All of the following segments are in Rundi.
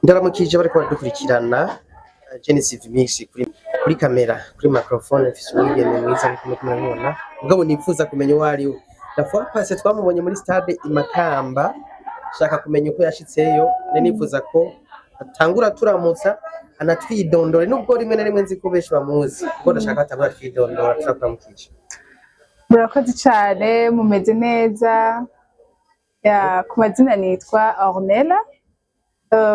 Ndaramukije bariko baradukurikirana. Genesis Mix kuri kamera, kuri microphone mfise umwigeme mwiza nkuko muriko murabibona, mugabo nipfuza kumenya uwo ari we. La fois passée twamubonye muri stade i Makamba, shaka kumenya uko yashitseyo. Nari nifuza ko atangura turamutsa, anatwidondore, nubwo rimwe na rimwe nzi ko benshi bamuzi, kuko ndashaka ko atangura twidondora. Turakuramukije. Murakoze cyane, mumeze neza? Ya, ku mazina nitwa Ornella.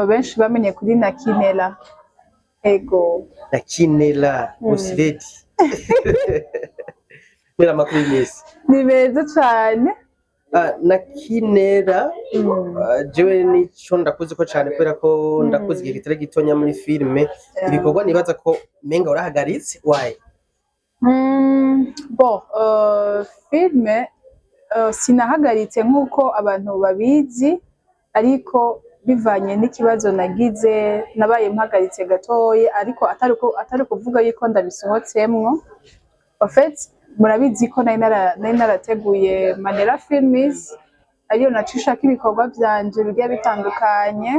Benshi bamenye kuri Nakinela. Ego. Nakinela Boss Lady Nera, amakuru y'imisi? Ni meza cyane. Ah, Nakinera, jewe nico ndakuzi ko cane, kubera ko ndakuzi igihe kitari gitonya muri filime. Ibikorwa nibaza ko menga urahagaritse, waye? Bon, filme sinahagaritse nk'uko abantu babizi, ariko bivanye n'ikibazo nagize nabaye mpagaritse gatoyi, ariko atari kuvuga yuko ndabisohotsemwo. En fait, murabizi ko nari narateguye Manera Films, ariyo nacishako ibikorwa vyanje bigiye bitandukanye.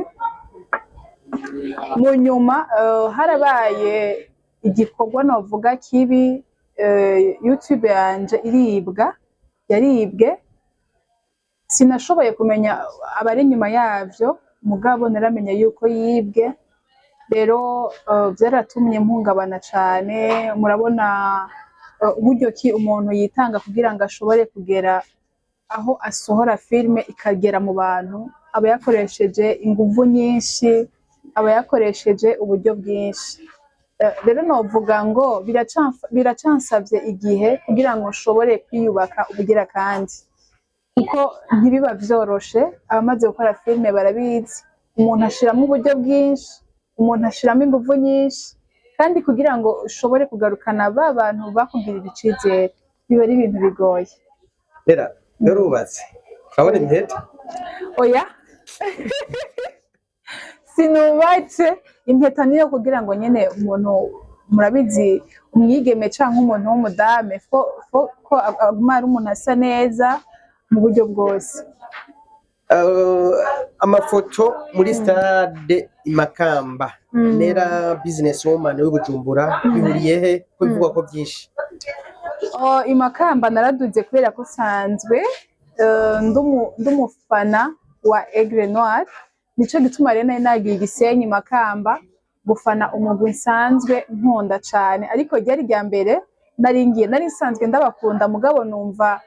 Mu nyuma harabaye igikorwa novuga kibi, YouTube yanje iribwa, yaribwe. Sinashoboye kumenya abari inyuma yavyo, mugabo naramenye yuko yibwe. Rero vyaratumye mpungabana cane. Murabona uburyo ki umuntu yitanga kugira ngo ashobore kugera aho asohora filme ikagera mu bantu, aba yakoresheje inguvu nyinshi, aba yakoresheje uburyo bwinshi. Rero novuga ngo biracansavye igihe kugira ngo nshobore kwiyubaka ubugira kandi, kuko ntibiba vyoroshe. Abamaze gukora filme barabizi, umuntu ashiramwo uburyo bwinshi, umuntu ashiramo inguvu nyinshi, kandi kugira ngo ushobore kugarukana ba bantu bakugirira icizere biba ari ibintu bigoye. Rera, yarubatse, urabona impeta? Oya, sinubatse. Impeta niyo kugira ngo nyene umuntu, murabizi, umwigeme canke umuntu w'umudame ko aguma ari umuntu asa neza mu buryo bwose. Amafoto muri stade i Makamba, Nera business woman w'i Bujumbura, bihuriye he ko bivugwa ko byinshi? Oh, i Makamba naraduze kubera ko nsanzwe ndumufana wa Aigle Noir. Nico gituma rero nari nagiye i Gisenyi, Makamba, gufana umugwi nsanzwe nkunda cane. Ariko ryari rya mbere nari ngiye, nari nsanzwe ndabakunda, mugabo numva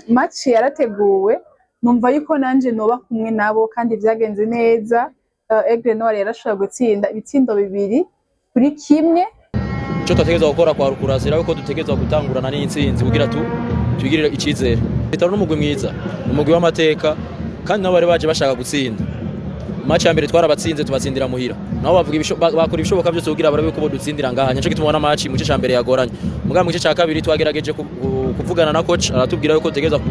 match yarateguwe, numva yuko nanje noba kumwe nabo, kandi vyagenze neza. Aigle Noir yarashoboye gutsinda ibitsindo 2-1. Icyo twategerezwa gukora kwa rukurasira yuko dutegerezwa gutangurana n'intsinzi kugira tugirire icyizere. Vital'O n'umugwi mwiza, ni umugwi w'amateka, kandi nabo bari baje bashaka gutsinda. Match ya mbere twarabatsinze, tubatsindira muhira. Nabo bavuga bakora ibishoboka byose kugira barabe ko bodutsindira ngaha. Nico gituma ubona match mu gice ca mbere yagoranye. Mugabo mu gice ca kabiri twagerageje kuvugana na coach, aratubwira yuko dutegerezwa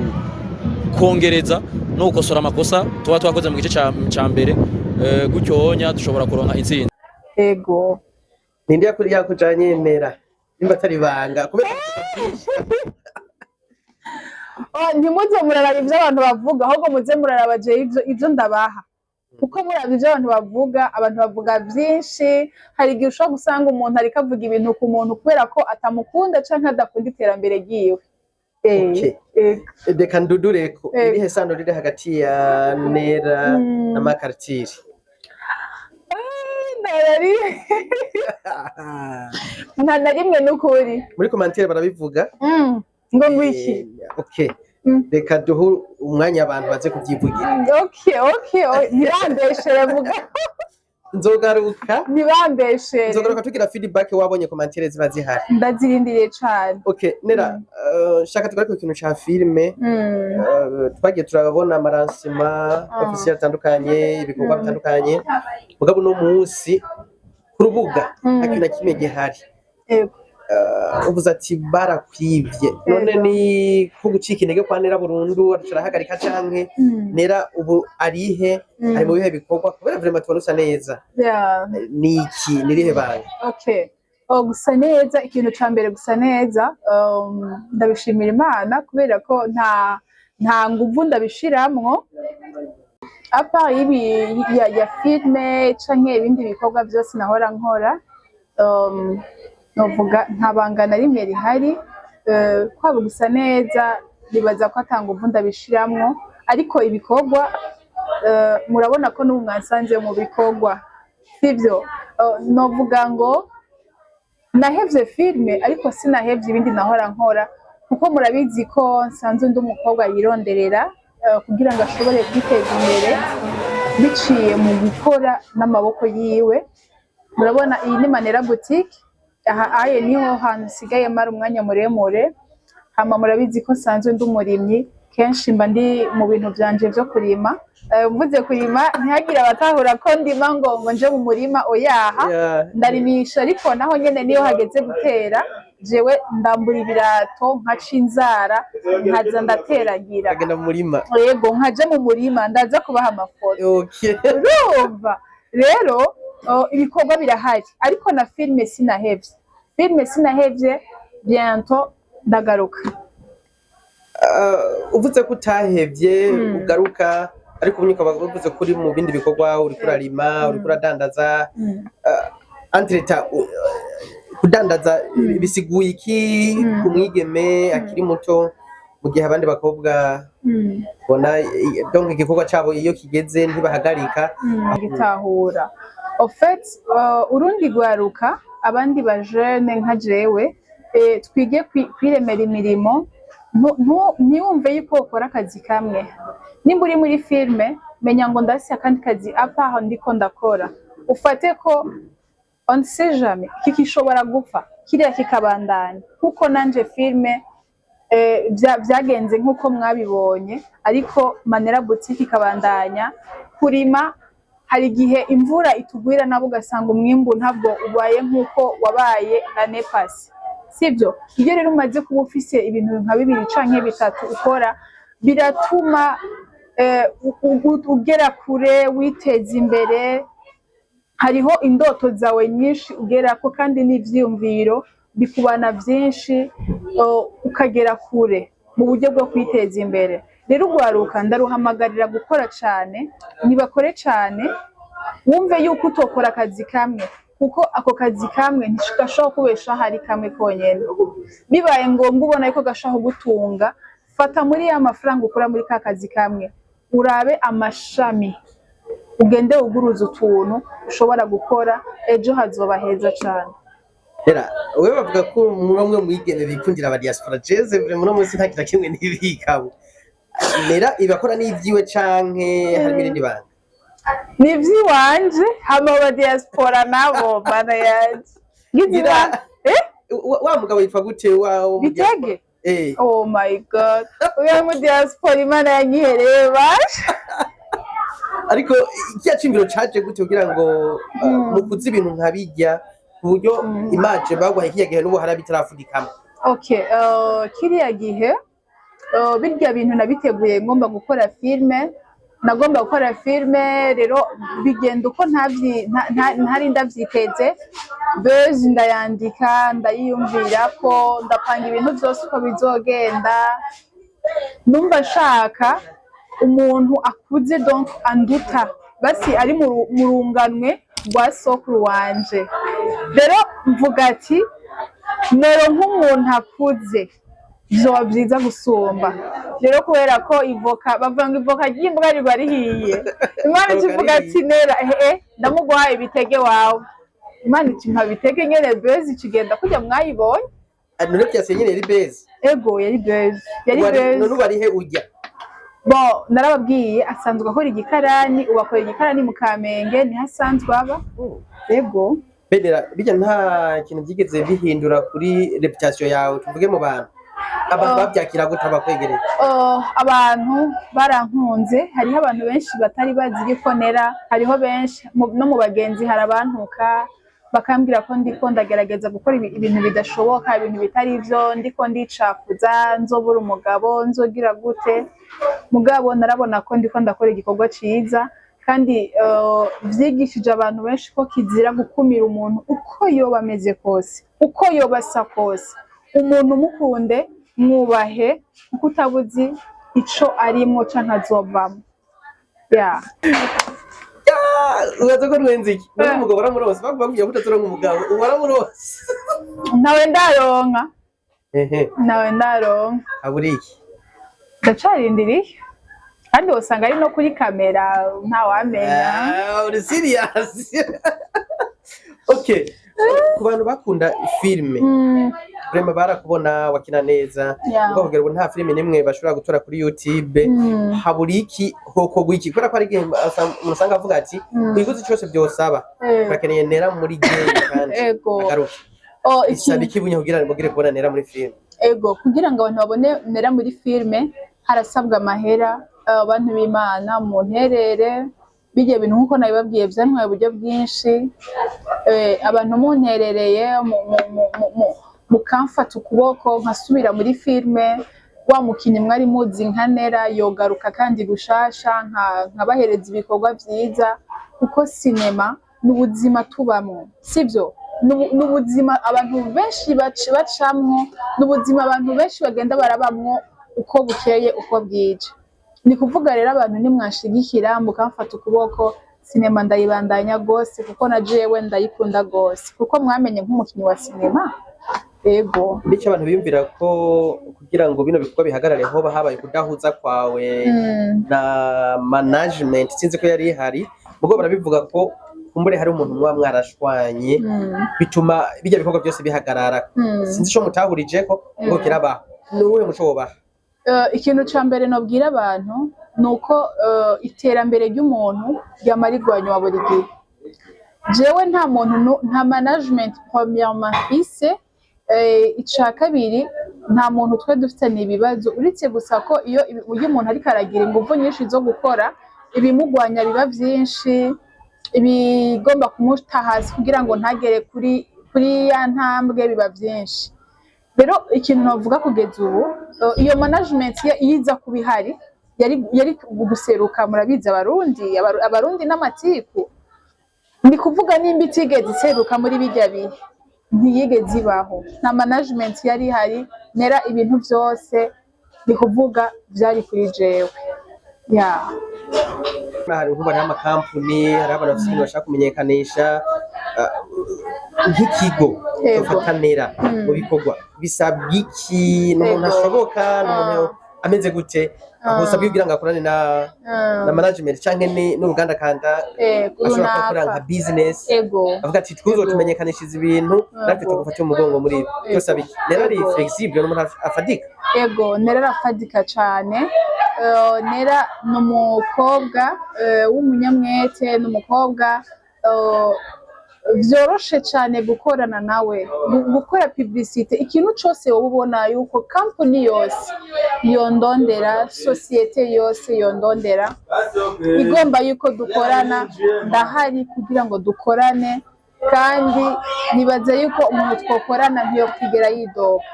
kongereza no gukosora amakosa tuba twakoze mu gice ca mbere, gutyo onya dushobora kuronka intsinzi. Ego. Ninde yakujanye, Nera, nimba atari ibanga, kubera Oh, ntimuze muraraba ivyo abantu bavuga, ahubwo muze muraraba jewe ivyo ndabaha, kuko muraba ivyo abantu bavuga, abantu bavuga vyinshi. Hari igihe ushobora gusanga umuntu ariko avuga ibintu ku muntu kubera ko atamukunda canke adakunda iterambere ryiwe. Okay. Reka ndudureko. Irihe sano riri hagati ya Nera na Makartiri? Nta na rimwe n'ukuri. Muri commentaire barabivuga. Ngo ngwiki? Okay. Reka duhe umwanya abantu baze kubyivugira. Okay, ntibambeshere vuga. Nzogaruka. Ntibambeshere. Nzogaruka tugira feedback wabonye commentaire ziba zihari. Ndazirindiriye cane. Okay Nera, shaka tugaruke ku kintu ca filme. Twagiye turabona ama lancement officiel atandukanye, ibikorwa bitandukanye, mugabo uno munsi ku rubuga nta kintu na kimwe gihari. Uvuze ati barakwivye, none ni ko gucika intege kwa Nera burundu arahagarika, canke Nera ubu arihe? Ari mu bihe bikorwa? Kubera vraiment tubona usa neza. Ni iki, nirihe banga? Okay. Oh, gusa neza, ikintu ca mbere gusa neza, ndabishimira Imana kubera ko nta nguvu ndabishiramwo. À part y'ibi ya filme canke ibindi bikorwa byose nahora nkora, novuga nta banga na rimwe rihari. Kwaba gusa neza, nibaza ko ata nguvu ndabishiramwo, ariko ibikorwa, murabona ko n'ubu mwansanze mu bikorwa, sivyo? Novuga ngo nahevye filme, ariko sinahevye ibindi nahora nkora, kuko murabizi ko nsanzwe ndi umukobwa yironderera, kugira ngo ashobore kwiteza imbere biciye mu gukora n'amaboko yiwe. Murabona iyi ni Manera Boutique. Aha aye niho hantu nsigaye mara umwanya muremure. Hama murabizi ko nsanzwe ndi umurimyi, kenshi mba ndi mu bintu vyanje vyo kurima. Mvuze kurima, ntihagire abatahura ko ndima ngo nje mu murima, oyaha. Ndarimisha, ariko naho nyene niyo hageze gutera, jewe ndambura ibirato, nkaca inzara, nkaza ndateragira. Agenda mu murima. Yego, nkaja mu murima, ndaza kubaha amafoto. Urumva rero, ibikorwa birahari, ariko na filme sinahevye, filme sinahevye, bientôt ndagaruka. Uvuze ko utahevye, ugaruka, ariko ubu ukaba uvuze ko uri mu bindi bikorwa, uriko urarima, uriko uradandaza. Entre-temps, kudandaza bisiguye iki ku mwigeme akiri muto, mu gihe abandi bakobwa bona, donc igikorwa cabo iyo kigeze ntibahagarika? Gitahura. Au fait, urundi rwaruka, abandi bajene nka jewe, twige kwiremera imirimo. Ntiwumve yuko ukora akazi kamwe. Nimba uri muri filme, menya ngo ndafise akandi kazi à part ndiko ndakora. Ufate ko on ne sait jamais, iki gishobora gupfa, kiriya kikabandanya, kuko nanje filme vyagenze nk'uko mwabibonye, ariko Manera Boutique ikabandanya. Kurima, hari igihe imvura itugwira nabo, ugasanga umwimbu ntabwo ubaye nk'uko wabaye l'année passée, sibyo? Iyo rero umaze kuba ufise ibintu nka bibiri canke bitatu ukora, biratuma ugera kure, witeza imbere. Hariho indoto zawe nyinshi ugerako, kandi n'ivyiyumviro bikubana vyinshi, ukagera kure mu buryo bwo kwiteza imbere. Rero urwaruka ndaruhamagarira gukora cane, nibakore cane, wumve yuko utokora akazi kamwe, kuko ako kazi kamwe ntigashobora kubeshaho ari kamwe konyene. Bibaye ngombwa, ubona yuko gashobora kugutunga, fata muri ya mafaranga ukura muri ka kazi kamwe, urabe amashami, ugende wuguruze utuntu ushobora gukora. Ejo hazoba heza cane. Rera wewe, bavuga ko muri bamwe mwigeme bikundira aba diaspora. Jeze vraiment uno munsi nta kintu na kimwe ntibikabo. Nera ibakora n'ivyiwe canke harimo irindi banga? Ni ivy'iwanje. Hama aba diaspora nabo, mana yanje, ngize ibanga, eh. Wa mugabo yitwa gute wa wo mu diaspora? Bitege. Eh. Oh my God, uyu mu diaspora Imana yanyihereye basha. Ariko ikiya cimbiro caje gute kugira ngo mukuze ibintu nka bijya, ku buryo image bagwaye kiya gihe n'ubu hari bitarafudikamo? Okay, kiriya gihe, birya bintu nabiteguye ngomba gukora filme, nagomba gukora filme. Rero bigenda uko ntari ndavyiteze. Buzz ndayandika, ndayiyumvira ko ndapanga ibintu vyose uko bizogenda. Numva nshaka umuntu akuze, donc anduta, basi ari mu runganwe rwa sokuru wanje. Rero mvuga ati nero nk'umuntu akuze vyoba vyiza gusumba. Rero kubera ko ivoka, bavuga ngo ivoka ry'imbwa riba rihiye, Imana Ivoka ikivuga ati rihiye. Nera ehe, ndamuguhaye ibitege wawe. Imana ikimpa bitege nyene, buzz ikigenda kurya mwayibonye. Ah, none vyase nyene yari buzz? Ego, yari buzz, yari None buzz. ubu arihe ujya? Bon, narababwiye, asanzwe akora igikarani, ubu akora igikarani mu Kamenge, niho asanzwe aba. Ego. Benera bijya nta kintu byigeze bihindura kuri reputation yawe, tuvuge mu bantu? Abantu babyakira gute, abakwegereye? Oh, abantu barankunze. Hariho abantu benshi batari bazi yuko nera, hariho benshi no mu bagenzi hari abantuka, bakambwira ko ndiko ndagerageza gukora ibintu bidashoboka, ibintu bitari vyo, ndiko ndicafuza, nzobura umugabo, nzogira gute. Mugabo narabona ko ndiko ndakora igikorwa ciza, kandi vyigishije abantu benshi ko kizira gukumira umuntu uko yoba ameze kose, uko yoba asa kose. Umuntu umukunde, mwubahe, kuko utabuzi ico arimwo canke azovamwo. Ya. Ubaza ko nwenze iki? None umugabo waramuronse? Bakubwiye ko utazoronka umugabo, ubu waramuronse? Ntawe ndaronka. Ehe. Ntawe ndaronka. Habura iki? Ndacarindiriye, kandi wosanga ari no kuri kamera, ntawamenya. Ah, uri serious? Okay, ku bantu bakunda filime, vraiment barakubona wakina neza. Ubwo kugira ngo nta filime nimwe bashobora gutora kuri YouTube, habura iki? Hokorwa iki? Kubera ko hari igihe umuntu usanga avuga ati ku cyose byosaba, turakeneye Nera muri game kandi agaruke. Oh, Isaba iki bunye kugira ngo mugire kubona Nera muri filime? Ego, kugira ngo abantu babone Nera muri filime harasabwa amahera. Abantu b'Imana mu nterere bijya bintu, nkuko nabibabwiye, byantwaye uburyo bwinshi. Abantu munterereye mukamfata ukuboko nkasubira muri filime, wa mukinyi mwari muzi nka Nera yogaruka kandi gushasha, nkabahereza ibikorwa vyiza, kuko sinema ni ubuzima tubamwo, sivyo? Ni ubuzima abantu benshi bacamwo, ni ubuzima abantu benshi bagenda barabamwo uko bukeye uko bwije. Ni kuvuga rero, abantu nimwanshigikira mukamfata ukuboko, sinema ndayibandanya gose, kuko na jewe ndayikunda gose, kuko mwamenye nk'umukinyi wa sinema. Ego. Nicyo abantu biyumvira ko kugira ngo bino bikorwa bihagarare hoba habaye kudahuza kwawe na management, sinzi ko yari ihari, mugo barabivuga ko kumbure hari umuntu muba mwarashwanye, bituma bijya bikorwa byose bihagarara. Sinzi ico mutahurijeko ngo kirabaho. Ni uwuhe muco wobaha? Ikintu ca mbere nobwira abantu ni uko iterambere ry'umuntu ryama rigwanywa buri gihe. Jewe nta muntu nta management premièrement mfise. Ica kabiri, nta muntu twe dufitanye ibibazo, uretse gusa ko iyo umuntu ariko aragira inguvu nyinshi zo gukora, ibimugwanya biba vyinshi, ibigomba kumuta hasi kugira ngo ntagere kuri ya ntambwe biba vyinshi. Rero ikintu navuga kugeza ubu, iyo management iyo iza kuba ihari yari guseruka. Murabizi Abarundi, Abarundi n'amatiku. Ni kuvuga nimba itigeze iseruka muri bijya bihe, ntiyigeze ibaho, nta management yari ihari. Nera ibintu vyose, ni kuvuga vyari kuri jewe ya. Hari nkubu hariho amakampuni, hariho abantu bafite ibintu bashaka kumenyekanisha, nk'ikigo bafata Nera mu bikorwa, bisabwa iki? Ni umuntu ashoboka? Ni umuntu ameze gute? Usabwa kugira ngo akorane na management canke n'uruganda kanda ashobora kuba akorera nka runaka business, avuga ati twuzo tumenyekanishiriza ibintu, natwe tugufate mu mugongo muri ibi byose. Abiki Nera ari flexible, ni umuntu afadika? Ego, Nera arafadika cane. Nera ni umukobwa w'umunyamwete, ni umukobwa vyoroshe cane gukorana nawe, gukora publicité, ikintu cose wowe ubona yuko company yose yondondera, société yose yondondera igomba yuko dukorana, ndahari kugira ngo dukorane. Kandi nibaza yuko umuntu twokorana ntiyokwigera yidoga,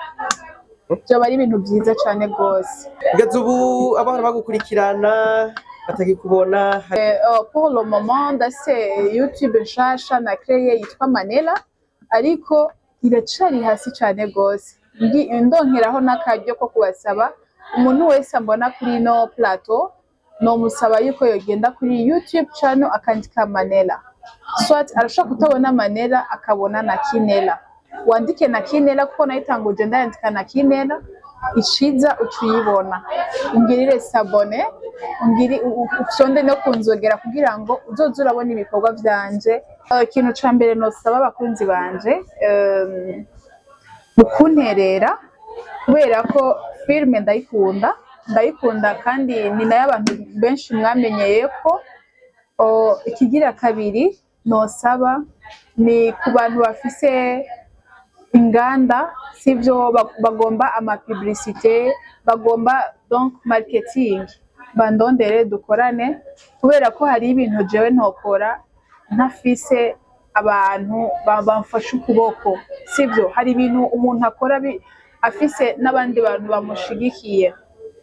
vyoba ari ibintu vyiza cane rwose. Kugeza ubu abana bagukurikirana batakikubona? Pour le moment ndafise YouTube nshasha na créé yitwa Manela, ariko iracari hasi cane gose. Ndonkeraho n'akaryo ko kubasaba, umuntu wese ambona kuri ino plateau, nomusaba yuko yogenda kuri YouTube channel akandika Manela. Soit arashobora kutabona Manela akabona na Kinela, wandike na Kinela, kuko nayitanguje ndayandika na Kinela, iciza uca uyibona. Ungirire s'abonner, ungiri ufyonde no kunzogera kugira ngo uzoze urabona ibikorwa vyanje. Ikintu ca mbere nosaba abakunzi banje, mu kunterera, kubera ko filime ndayikunda, ndayikunda, kandi ni nayo abantu benshi mwamenyeye ko. Ikigira kabiri nosaba ni ku bantu bafise inganda, sivyo, bagomba ama publicité, bagomba donc marketing, bandondere dukorane, kubera ko hari ibintu jewe ntokora ntafise abantu bamfashe ukuboko, sivyo? Hari ibintu umuntu akora afise n'abandi bantu bamushigikiye.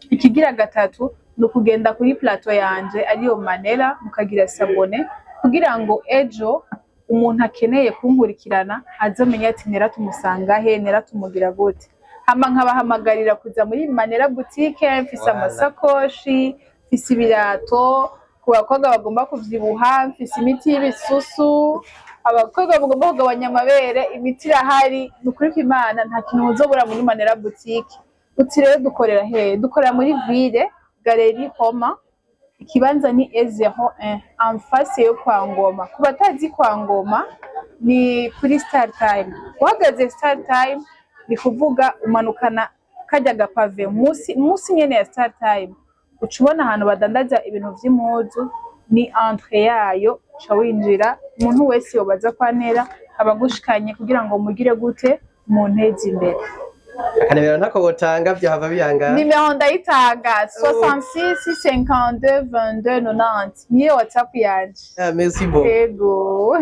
Ikigira gatatu ni ukugenda kuri plateau yanje ariyo Manela, mukagira s'abonner, kugira ngo ejo umuntu akeneye kunkurikirana azomenye ati Nera tumusanga he, Nera tumugira gute. Hama nkabahamagarira kuza muri Manela Boutique. Mfise Voilà. amasakoshi, mfise ibirato. Ku bakobwa bagomba kuvyibuha, mfise imiti y'ibisusu. Abakobwa bagomba kugabanya amabere, imiti irahari. Ni ukuri kw'Imana, nta kintu muzobura muri Manera Boutique. Uti rero dukorera hehe? Dukorera muri ville, Galerie Homa, ikibanza ni E01, en face yo kwa Ngoma. Ku batazi kwa Ngoma, ni kuri Star Time. Uhagaze Star Time, ni kuvuga umanukana karya ga pavé musi nyene ya Star Time, uca ubona ahantu badandaza ibintu vy'impuzu, ni entrée yayo, uca winjira. Umuntu wese yobaza kwa Ntera, abagushikanye kugira ngo mugire gute, munteze imbere. Akanimero ntako botanga, vyohava biyanga. Nimero ndayitanga: 66 52 22 90, niyo WhatsApp yanje. Ah, merci beaucoup. Ego.